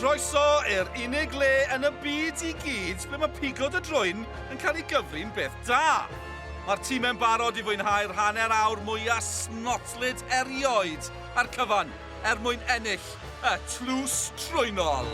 Croeso i'r unig le yn y byd i gyd ble mae pigo dy drwyn yn cael ei gyfri'n beth da. Mae'r tîmau'n barod i fwynhau'r hanner awr mwyaf snotlyd erioed, a'r cyfan er mwyn ennill y tlws trwynol.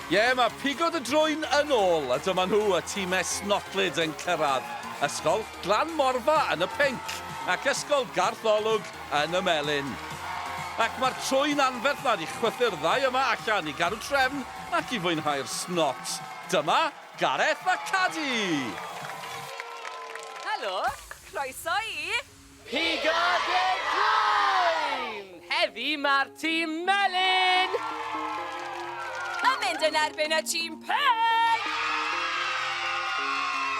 Ie, yeah, mae pigod y drwyn yn ôl, a dyma nhw, y tîmau snotlyd yn cyrraedd. Ysgol Glan Morfa yn y pinc, ac Ysgol Garth Olwg yn y melyn. Ac mae'r trwyn anferth 'na 'di chwythu'r ddau yma allan i gadw trefn ac i fwynhau'r snot. Dyma Gareth a Cadi! Helo, croeso i... Pigod y Drwyn! Heddi mae'r tîm melyn! Yn mynd yn erbyn y tîm pinc!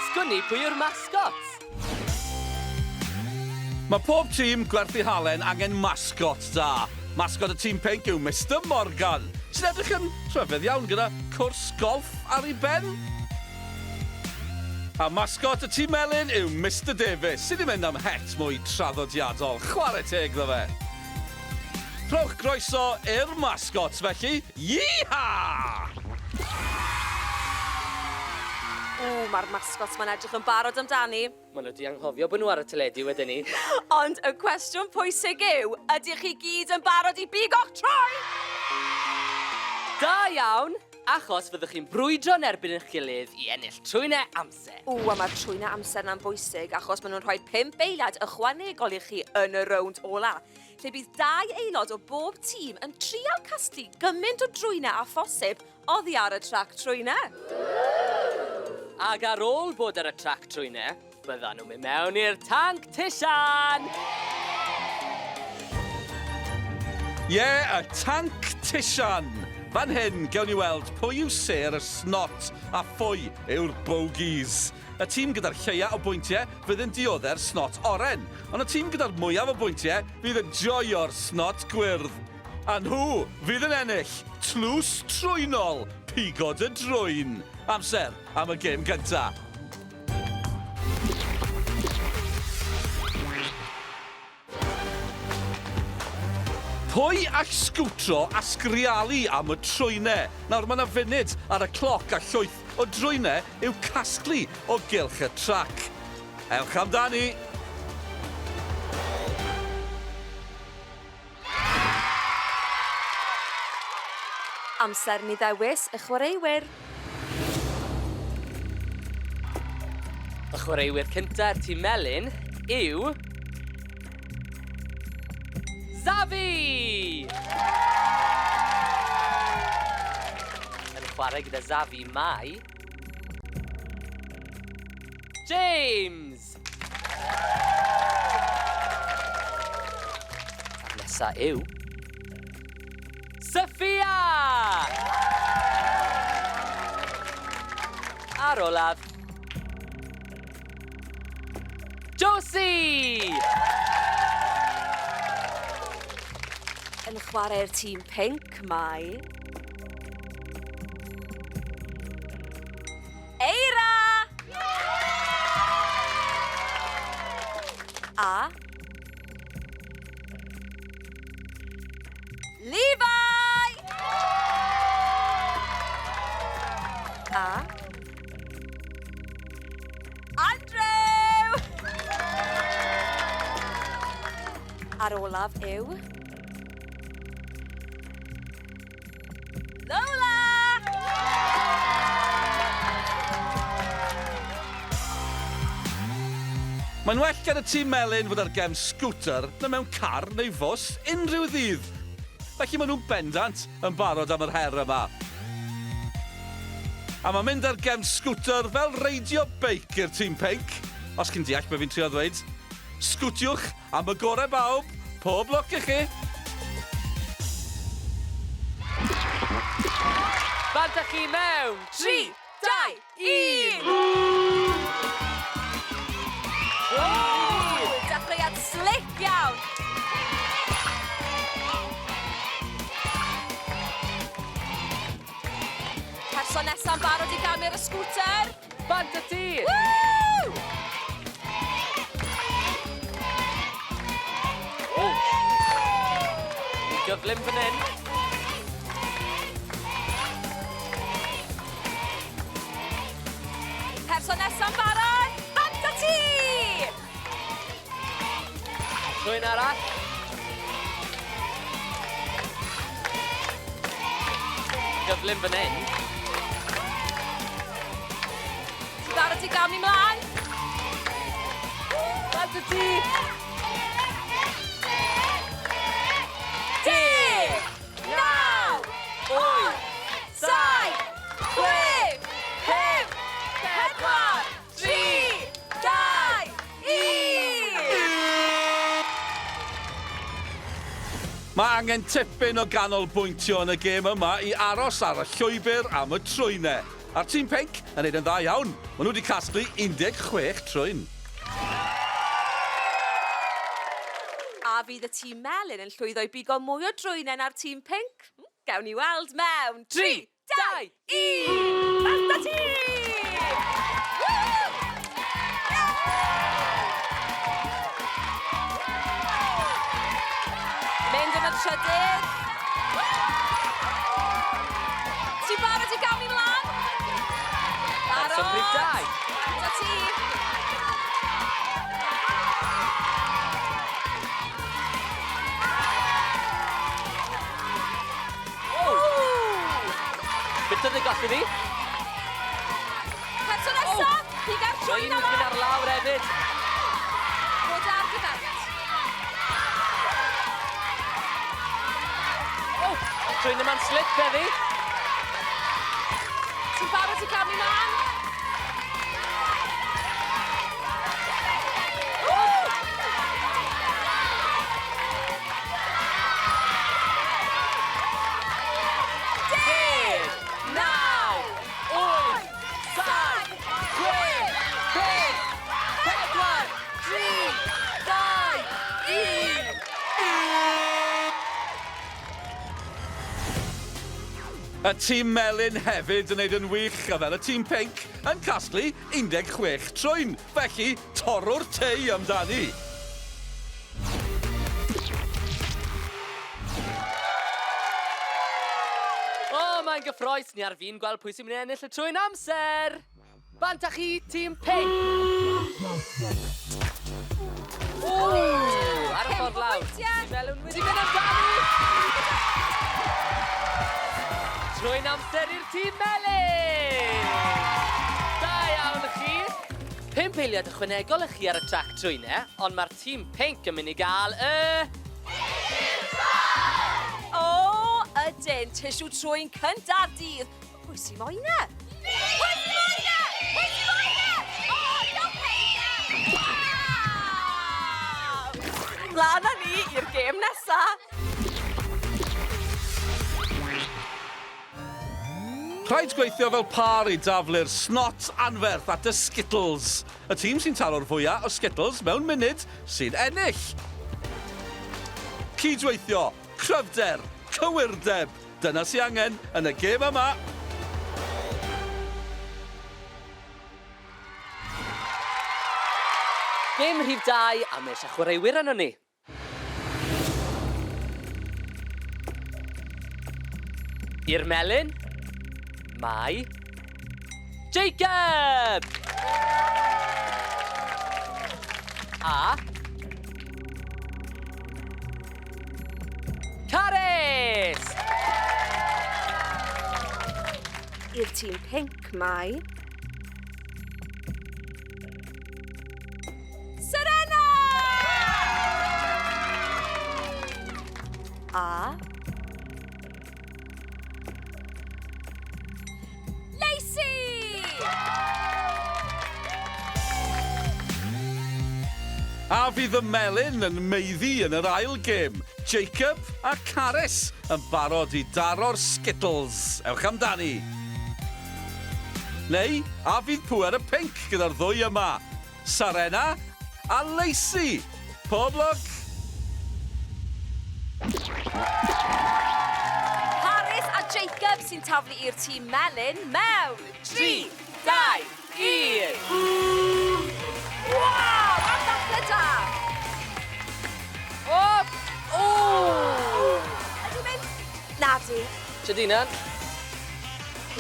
Sgwn i pwy yw'r mascot? Mae pob tîm gwerthu halen angen mascot da. Mascot y tîm pinc yw Mister Morgan, sy'n edrych yn rhyfedd iawn gyda cwrs golff ar ei ben. A mascot y tîm melyn yw Mister Davies, sydd wedi mynd am het mwy traddodiadol. Chwarae teg iddo fe. Rhowch groeso i'r mascot, felly, yee-haw! Ww, mae'r mascot ma'n edrych yn barod amdani. Maen nhw 'di anghofio bod nhw ar y teledu wedyn ni. Ond y cwestiwn pwysig yw, ydych chi gyd yn barod i bigo'ch troi? Da iawn, achos fyddwch chi'n brwydro yn erbyn eich gilydd i ennill trwynau amser. Ww, a mae'r trwynau amser 'na'n bwysig achos maen nhw'n rhoi pump eiliad ychwanegol i chi yn y rownd ola', lle bydd dau aelod o bob tîm yn trial casglu gymaint o drwynau â phosib Oddi ar y trac trwyne. Ac ar ôl bod ar y trac trwyne, byddan nhw'n mynd mewn i'r tanc tisian! Ie, y tanc tisian! Fan hyn, gewn ni weld pwy yw sêr y snot a phwy yw'r bogies. Y tîm gyda'r lleia o bwyntiau fydd yn diodde'r snot oren, ond y tîm gyda'r mwyaf o bwyntiau fydd yn joio'r snot gwyrdd. A nhw fydd yn ennill Tlws Trwynol Pigod y Drwyn. Amser am y gêm gynta. Pwy all sgwtro a sgrialu am y trwyne? Nawr mae 'na funud ar y cloc a llwyth o drwyne i'w casglu o gylch y trac. Ewch amdani! Amser ni ddewis y chwaraewyr. Y chwaraewyr cynta'r tîm melyn yw... Xavi! Yn chwarae gyda Xavi mae... James! A'r nesa yw... Sophia! A'r olaf... Josie! Yn chwarae'r tîm pinc mae... Eira! A. Levi! A. Andrew! A'r olaf yw... Lola! Mae'n well gan y tîm melyn fod ar gefn sgwter na mewn car neu fws unrhyw ddydd. Felly maen nhw'n bendant yn barod am yr her yma. A mae mynd ar gefn sgwter fel reidio beic i'r tîm pinc, os chi'n deall be fi'n trio ddweud. Sgwtiwch Am y gore bawb, pob lwc i chi! Bant â chi mewn 3, 2, 1! Dechreuad slic iawn! ar y sgwter. Bant â ti! Woo! O! Ni'n gyflym fan hyn. Person nesa'n barod, bant â ti! Rhywun arall. Gyflym fan hyn. Ti'n barod i gamu mlaen? Bant â ti! 10, 9, 8, 7, 6, 5, 4, 3, 2, 1! Mae angen tipyn o ganolbwyntio yn y gêm yma i aros ar y llwybr am y trwynau. A'r tîm pinc yn neud yn dda iawn. Maen nhw wedi casglu 16 trwyn. A fydd y tîm melyn yn llwyddo i bigo mwy o drwynau na'r tîm pinc? Gawn ni weld mewn 3, 2, 1! Bant â ti! Woo! Mynd yn y trydydd. Ti'n barod i gamu mlaen? Barod? Person rhif 2. Bant â ti! Beth oedd y golli fi? Person nesa, piga'r Mae trwyn un wedi mynd yma. ar lawr hefyd. Bod ar dy belt. O, trwyn yma'n slip heddi. Ti'n barod i gamu mlaen? 10, 9, 8, 7, 6, 5, 4, 3, 2, 1. Y tîm melyn hefyd yn neud yn wych, a fel y tîm pinc yn casglu 16 trwyn. Felly, torrwr tei amdani. O, mae'n gyffrous. Ni ar fin gweld pwy sy'n mynd i ennill y trwyn amser. Bant â chi, tîm pinc. O, ar y ffordd lawr. Pwyntio. Tîm melyn wedi mynd amdani. Trwyn amser i'r tîm melyn. Da iawn chi. 5 eiliad ychwanegol i chi ar y trac trwynau, ond mae'r tîm pinc yn mynd i gael y... O, ydyn, tisiw trwyn cynta'r dydd. Pwy sy'n moyn e? Pwy sy'n moyn e? Pwy sy'n moyn e? O, diolch Peter! Wow! Mlaen â ni i'r gêm nesa. Rhaid gweithio fel pâr i daflu'r snot anferth at y Skittles. Y tîm sy'n taro'r fwyaf o Skittles mewn munud sy'n ennill. Cydweithio, cryfder, cywirdeb. Dyna sy'n angen yn y gêm yma. Gêm rhif 2, a mae eisiau chwaraewyr arnon ni. I'r melyn, mae Jacob! A Carys! I'r tîm pinc mae Serena! A Lacey! A fydd y melyn yn maeddu yn yr ail gêm. Jacob a Carys yn barod i daro'r Skittles. Ewch amdani. Neu, a fydd pŵer y pinc gyda'r ddwy yma. Sarena a Lacey. Pob lwc! Carys a Jacob. Caleb sy'n taflu i'r tîm melyn mewn 3, 2, 1. Waw! Am ddachrau da! O! O! Ydy mynd? Nadi. Chadinan.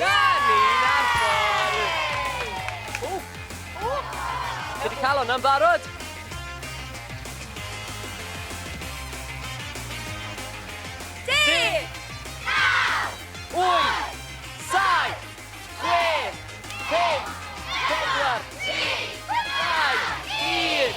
Na ni, na'r ffordd. O! O! Ti wedi cael hwnna'n barod? 10, 8, 7, 6, 5, 4, 3, 2, 1.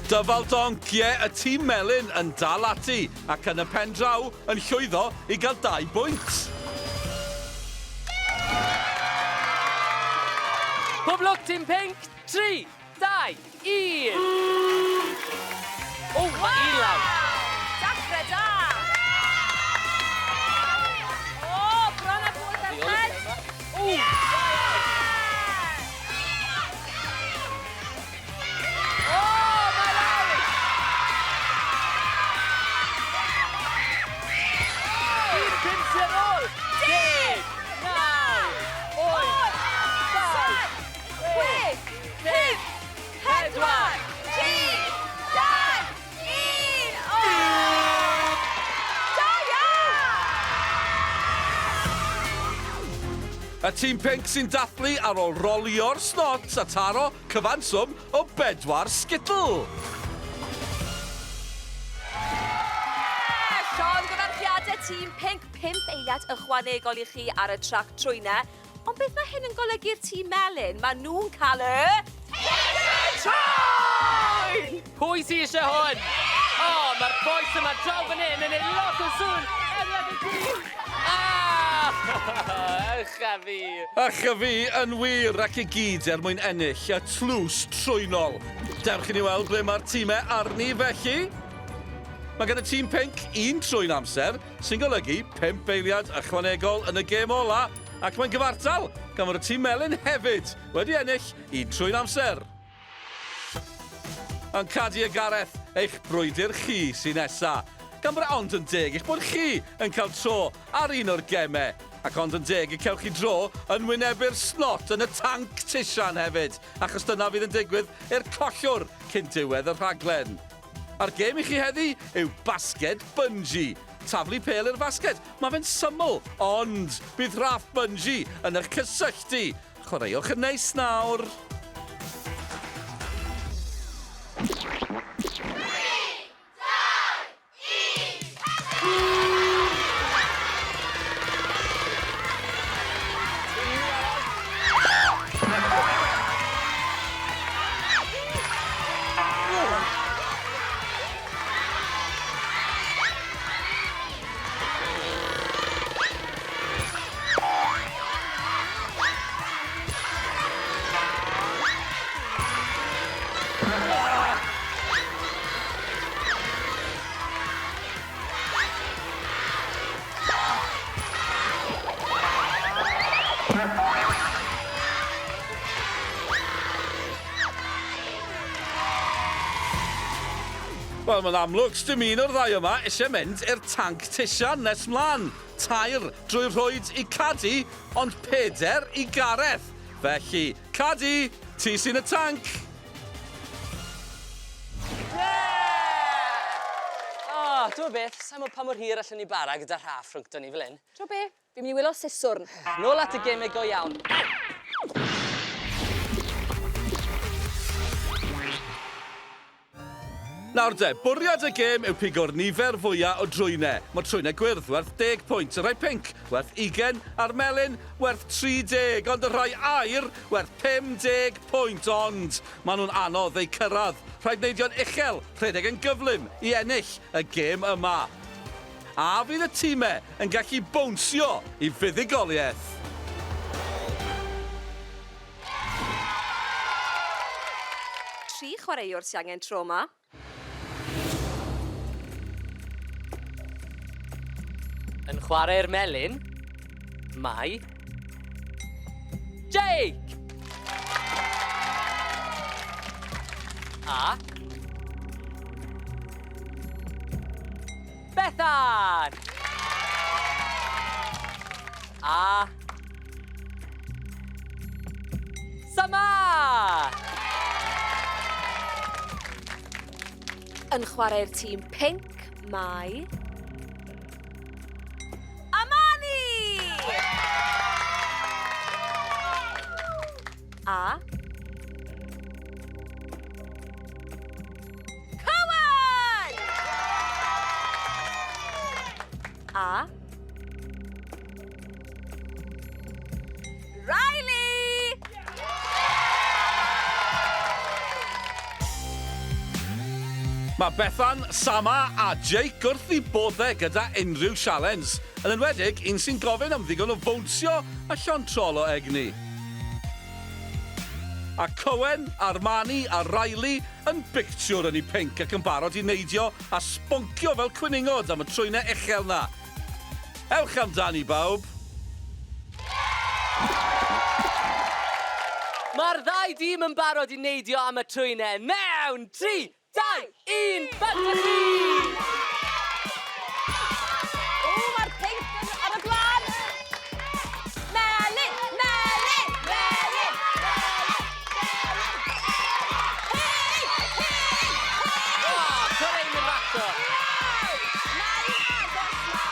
Dyfal donc, ie, y tîm melyn yn dal ati ac yn y pen draw yn llwyddo i gael 2 bwynt. Pob lwc, tîm pinc! 3, 2, 1! O, mae un lawr. Dachrau da! O, bron a bod ar ben. O, o, mae lawr! Un pwynt ar ôl! 10, 9, 8, 7, 6, 5, 4, 3, 2, 1. O! Da iawn! Y tîm pinc sy'n dathlu ar ôl rolio'r snot a taro cyfanswm o bedwar sgitl. Llongyfarchiadau tîm pinc, 5 eiliad ychwanegol i chi ar y trac trwyne. Ond beth mae hyn yn golygu'r tîm melyn? Mae nhw'n cael y... Trwyn! Pwy sy eisiau hwn? O, mae'r bois yma draw fan hyn yn neud lot o sŵn. Edward y tîm! Ah! Ych a fi. Ych a fi yn wir ac i gyd er mwyn ennill y tlws trwynol. Dewch i ni weld ble mae'r tîmau arni felly. Mae gan y tîm pinc un trwyn amser, sy'n golygu 5 eiliad ychwanegol yn y gêm ola, ac mae'n gyfartal gan fod y tîm melyn hefyd wedi ennill un trwyn amser. Ond Cadi a Gareth, eich brwydr chi sy'n nesa. Gan bod e ond yn deg eich bod chi yn cael tro ar un o'r gemau, ac ond yn deg y cewch chi dro yn wynebu'r snot yn y tanc tisian hefyd, achos dyna fydd yn digwydd i'r collwr cyn diwedd y rhaglen. A'r gêm i chi heddi yw basged bungee. Taflu pêl i'r fasged. Mae fe'n syml, ond bydd raff bungee yn eich cysylltu. Chwaraewch yn neis nawr. Wel, mae'n amlwg, sdim un o'r ddau yma eisiau mynd i'r tanc tisian nes mlaen. 3 drwy rhwyd i Cadi, ond 4 i Gareth. Felly, Cadi, ti sy'n y tanc. Yeah! O, ti'n gwybod beth? Sa'n gwybod pa mor hir allwn ni bara gyda rhaff rhwngto ni fel hyn. Ti'n be? Fi'n mynd i wylo siswrn. Nôl at y gemau go iawn. Nawr de, bwriad y gêm yw pigo'r nifer fwyaf o drwynau. Mae trwynau gwyrdd werth 10 pwynt, y rhai pinc werth 20, a'r melyn werth 30, ond y rhai aur werth 50 pwynt, ond maen nhw'n anodd eu cyrraedd. Rhaid neidio'n uchel, rhedeg yn gyflym i ennill y gêm yma. A fydd y tîmau yn gallu bownsio i fuddugoliaeth? 3 chwaraewr sy angen tro 'ma. Yn chwarae'r melyn, mae Jake! A Bethan! A... Sama! Yn chwarae'r tîm pinc mae... Amani! A... Cowan! A... Riley! Mae Bethan, Sama a Jake wrth eu boddau gyda unrhyw sialens, yn enwedig un sy'n gofyn am ddigon o fownsio a llond trol o egni. A Cohen, Armani a Riley yn bictiwr yn eu pinc ac yn barod i neidio a sboncio fel cwningod am y trwynau uchel 'na. Ewch amdani bawb! Mae'r ddau dîm yn barod i neidio am y trwynau mewn 3, 2, 1, bant â chi! O, mae'r pinc yn ar y blaen! Melyn! Melyn! Melyn! Hei! Hei! O, Correin yn racto. Mae'n agos na!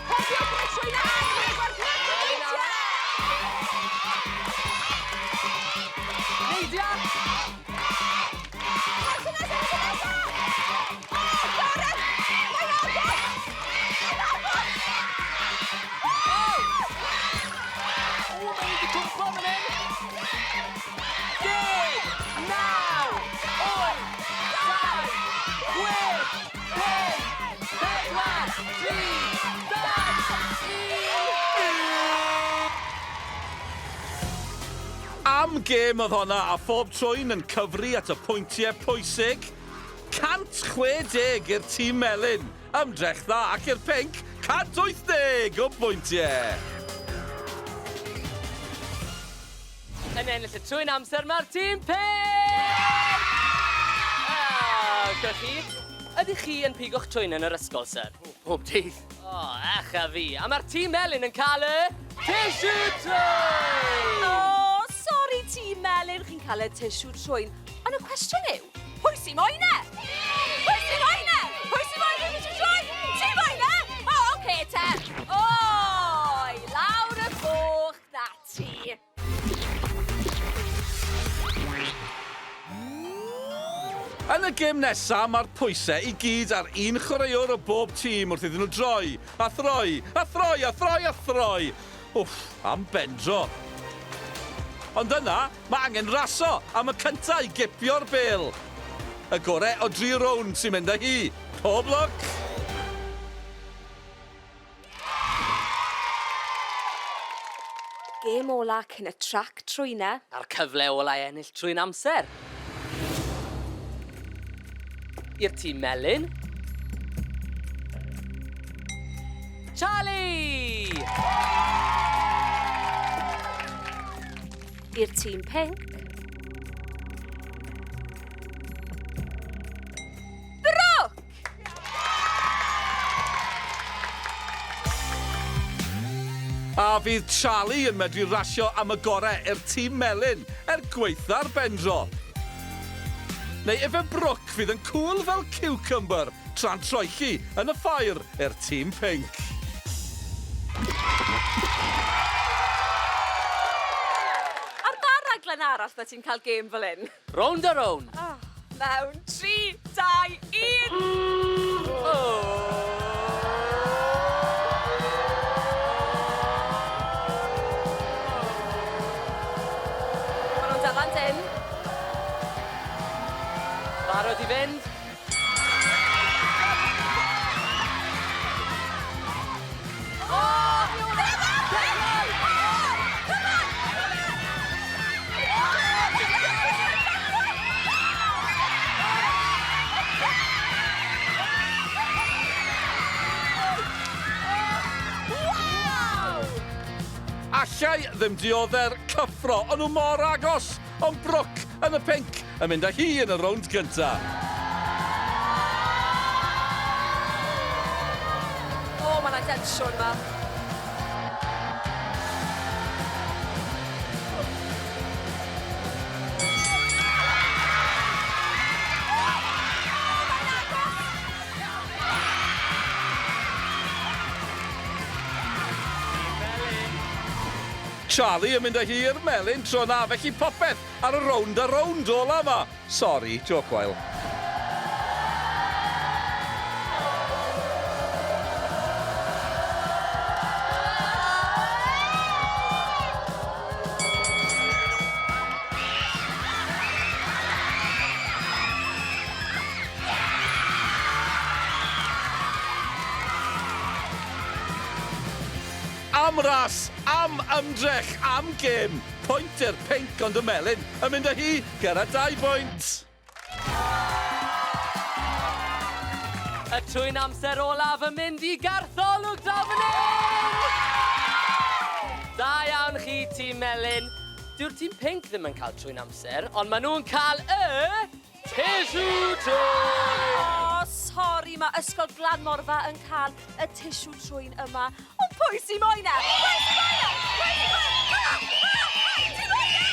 Cofiwch bod trwy'n agor Melyn arall. Neidia! O, mae wedi cwmpo fan hyn. 10, 9, 8, 7, 6, 5, 4, 3, 2, 1. Am gêm oedd honna, a phob trwyn yn cyfri at y pwyntiau pwysig. 160 i'r tîm melyn. Ymdrech dda ac i'r pinc, 180 o bwyntiau. Yn ennill y trwyn amser mae'r tîm pinc! Ah, Gwch chi, ydych chi yn pigo'ch trwyn yn yr ysgol, sir? Pob dydd. O, ech a fi. A mae'r tîm melyn yn cael y tissue trwyn! O, sori tîm melyn, chi'n cael y tissue trwyn. Ond y cwestiwn yw, pwy sy'n moyn e? Pwy sy'n moyn e? Pwy sy'n moyn y tissue trwyn? Ti moyn e? O, oce te. Oi, lawr y cwch na ti. Yn y gêm nesaf, mae'r pwysau i gyd ar un chwaraewr o bob tîm wrth iddyn nhw droi, a throi, a throi, a throi, a throi. Wff, am bendro. Ond yna, mae angen raso am y cyntaf i gipio'r bêl. Y gorau o dri rownd sy'n mynd â hi. Pob lwc! Gêm ola cyn y trac trwyne. A'r cyfle ola i ennill trwy'n amser. I'r tîm melyn. Charlie! I'r tîm pinc. Brooke! A fydd Charlie yn medru rasio am y gorau i'r tîm melyn er gweitha'r bendro. Neu ife Brooke fydd yn cŵl fel cucumber tra'n troelli yn y ffair i'r tîm pinc. Ar ba raglen arall na ti'n cael gêm fel hyn? Rownd a rownd. Oh, mewn 3, 2, 1! Oh. Maen nhw'n dala'n dyn. Barod i fynd? Allai ddim diodde'r cyffro, ond nhw mor agos, ond Brooke yn y pinc yn mynd â hi yn y rownd gynta. O, mae 'na densiwn 'ma. Charlie yn mynd â hi i'r melyn tro 'na, felly popeth ar y rownd a rownd ola 'ma. Sori, jôc wael. Am ras, am ymdrech, am gêm. Pwynt i'r pinc ond y melyn yn mynd â hi gyda dau bwynt. Y trwy'n amser olaf yn mynd i Gartholwg draw fan hyn! Da iawn chi, tîm melyn. Dyw'r tîm pinc ddim yn cael trwy'n amser, ond maen nhw'n cael y tissue trwyn! O, sori, mae Ysgol Glanmorfa yn cael y tissue trwyn yma. Ond pwy sy'n moyn e? Pwy sy'n moyn e? Pwy sy'n moyn e? Ah! Ah! Ah! Ti'n moyn e? Ah!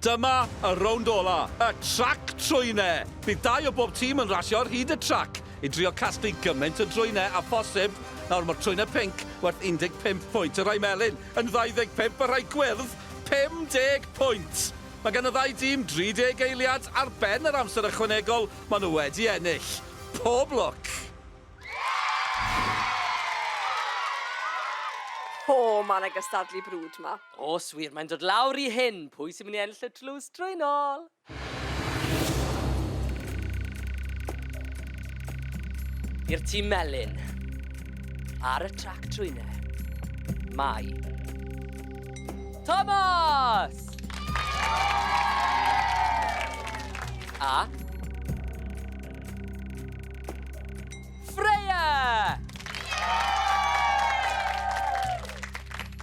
Dyma y rownd ola, y trac trwyne. Bydd dau o bob tîm yn rasio ar hyd y trac i drio casglu gymaint o drwyne â phosib. Nawr mae'r trwyne pinc werth 15 pwynt, y rhai melyn yn 25, y rhai gwyrdd 50 pwynt. Mae gan y ddau dîm 30 eiliad ar ben yr amser ychwanegol maen nhw wedi ennill. Pob lwc! O, mae 'na gystadlu brwd 'ma. Oes wir, mae'n dod lawr i hyn. Pwy sy'n mynd i ennill y tlws trwynol? I'r tîm melyn, ar y trac trwyne, mae Thomas! A Freya!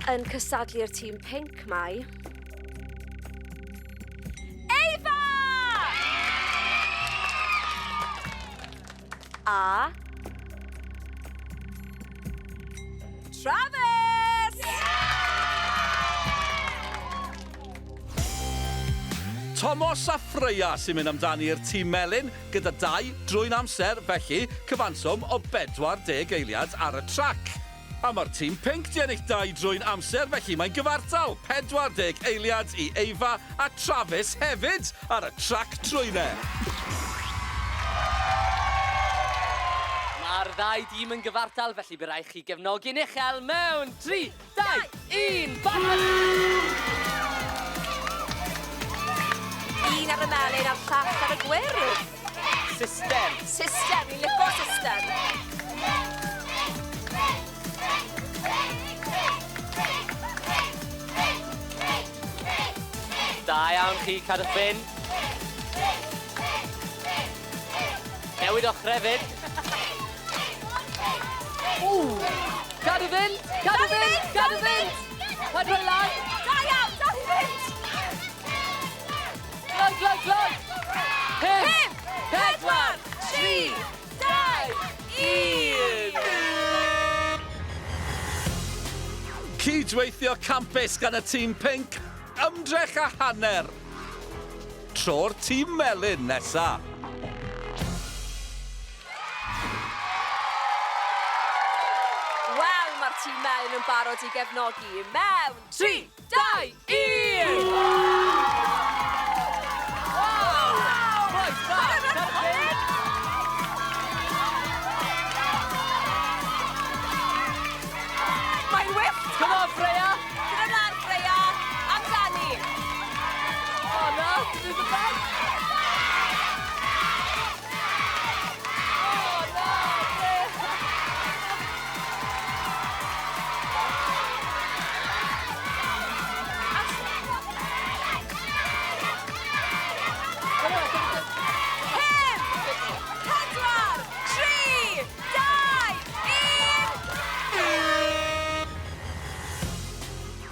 Yn cystadlu'r tîm pinc mae... Eva! A... Travis! Tomos a Freya sy'n mynd amdani i'r tîm melyn gyda dau drwy'n amser, felly cyfanswm o 40 eiliad ar y trac. A mae'r tîm pinc 'di ennill dau drwy'n amser, felly mae'n gyfartal, 40 eiliad i Eva a Travis hefyd ar y trac trwyne. Mae'r ddau dîm yn gyfartal, felly by raid chi gefnogi'n uchel mewn 3, 2, 1, bant! Un ar y melyn a'r llall ar y gwyrdd. System. System, ni'n lico system. Da iawn chi, cadw ffyn. Newid ochr hefyd. Ww! Cadw fynd! Cadw fynd! Cadw fynd! Cadw rhoi lan! Da iawn, dal i fynd! Gloi, gloi, gloi! 5, 4, 3, 2, 1! Cydweithio campus gan y tîm pinc, ymdrech a hanner. Tro'r tîm melyn nesa. Wel, mae'r tîm melyn yn barod i gefnogi mewn 3, 2, 1! Wow! Boys, bach, cadw fynd! Mae'n wyllt! Come on, Freya! Gyda mlaen, Freya! Amdani! Oh no, this is the best! Oh no, Freya!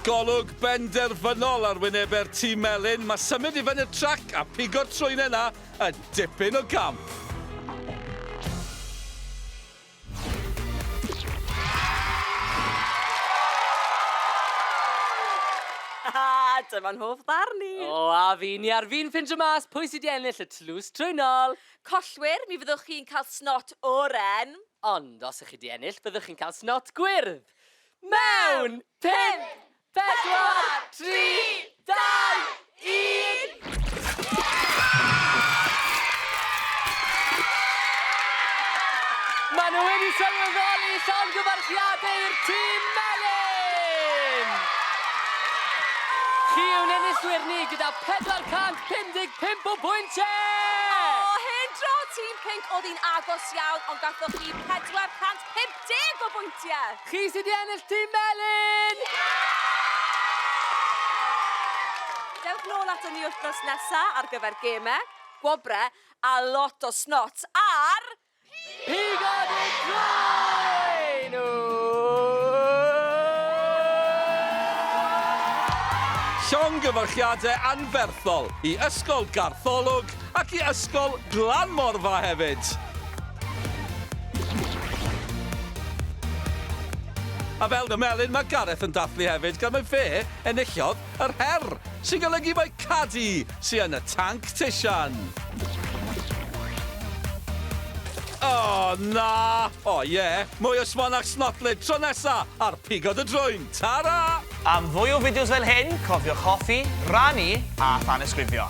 Golwg benderfynol ar wynebau'r tîm melyn, mae symud i fyny'r trac a pigo'r trwynau 'na yn dipyn o gamp. Dyma'n hoff ddarn i. O, a fi, ni ar fin ffindio mas pwy sydd wedi ennill y tlws trwynol. Collwyr, mi fyddwch chi'n cael snot oren. Ond os ych chi wedi ennill, byddwch chi'n cael snot gwyrdd. Mewn 5, 4, 3, 2, 1... Maen nhw wedi sylweddoli llongyfarchiadau i'r tîm melyn! Chi yw'n enillwyr ni gyda 455 o bwyntiau! O, hen dro tîm pinc oedd hi'n agos iawn, ond gathoch chi 450 o bwyntiau! Chi sydd wedi ennill tîm melyn! Dewch nôl aton ni wythnos nesa ar gyfer gemau, gwobrau a lot o snot ar... Pigod y Trwyn! Llongyfarchiadau anferthol i Ysgol Gartholwg ac i Ysgol Glanmorfa hefyd. A fel y melyn, mae Gareth yn dathlu hefyd gan mai fe enillodd yr her, sy'n golygu mai Cadi sy yn y tanc tisian. O, na! O, ie, mwy o smonach snotlyd tro nesa ar Pigod y Drwyn. Ta-ra! Am fwy o fideos fel hyn, cofiwch hoffi, rannu a thanysgrifio.